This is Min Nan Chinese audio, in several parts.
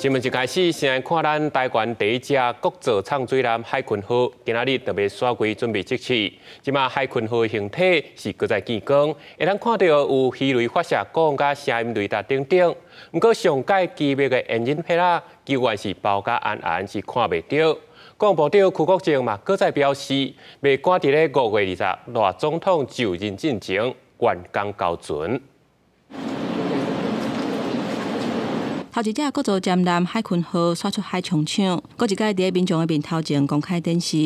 新聞一開始，先來看咱台灣第一隻國造藏水艦海鯤號，今仔日特別煞櫃準備測試。這馬海鯤號形體是閣再見光，會當看到有魚雷發射管佮聲音雷達等等。毋過上蓋機密的煙韌片仔，猶原是包甲嚴嚴，是看袂著。國防部長邱國正嘛，閣再表示，袂趕佇咧5月20賴總統就任進前完工交船。頭一隻國造潛艦海鯤號煞出海衝搶，閣一擺佇咧民眾的面頭前公開展示，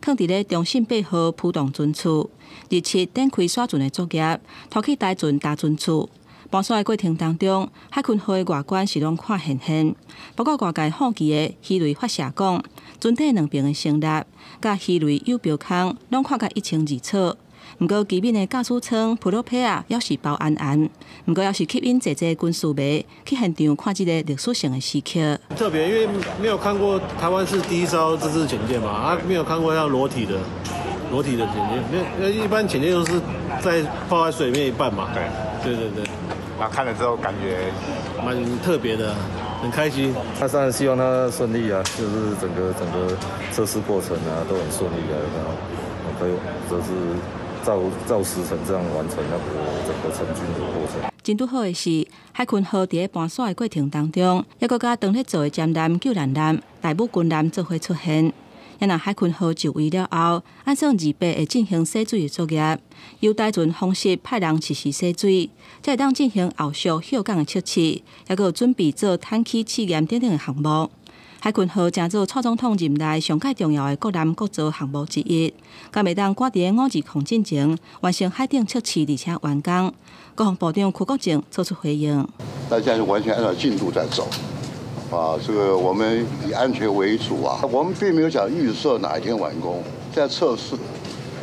囥佇咧中信8號浮動船處，27展開徙船的作業，拖去台船大船處。搬徙的過程當中，海鯤號的外觀是攏看現現，包括外界好奇的魚雷發射管、船底兩邊的聲納，佮魚雷誘標孔，攏看甲一清二楚。毋過機敏的駕駛艙普羅皮亞猶是包嚴嚴，毋過猶是吸引濟濟軍事迷去現場看這個歷史性的時刻。特別，因為沒有看過台灣是第一艘自制潛艦嘛，啊，沒有看過像裸體的潛艦，因為一般潛艦都是在泡在水面一半嘛。對對對對。那看了之後感覺蠻特別的，很開心。那當然希望他順利啊，就是整個測試過程啊都很順利啊，然後可以就是照時程這樣完成那個整個成軍的過程。真拄好的是，海鯤號佇咧搬徙的過程當中，猶閣佮當咧做的潛艦救難艦、大武軍艦做伙出現。啊若海鯤號就位了後，按算28會進行洗水的作業，由台船方式派人實施洗水，才會當進行後續歇港的測試，猶閣有準備做坦克試驗等等的項目。海鯤號成做蔡總統任內上蓋重要的國艦國造項目之一，敢會當趕佇咧520進前完成海頂測試，而且完工。國防部長邱國正做出回應：大家是完全按照進度在走，啊，這個我們以安全為主啊，我們並沒有講預設哪一天完工，在測試，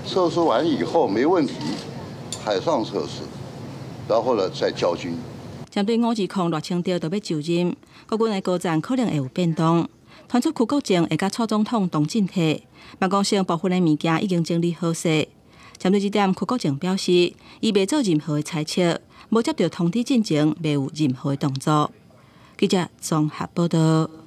測試完以後沒問題，海上測試，然後呢再交軍。針對520賴清德就欲就任，國軍的高層可能會有變動。傳出邱國正會佮蔡總統同進退，辦公室部分的物件已經整理好勢。針對這點，邱國正表示，伊袂做任何的猜測，無接著通知進前，袂有任何的動作。記者綜合報導。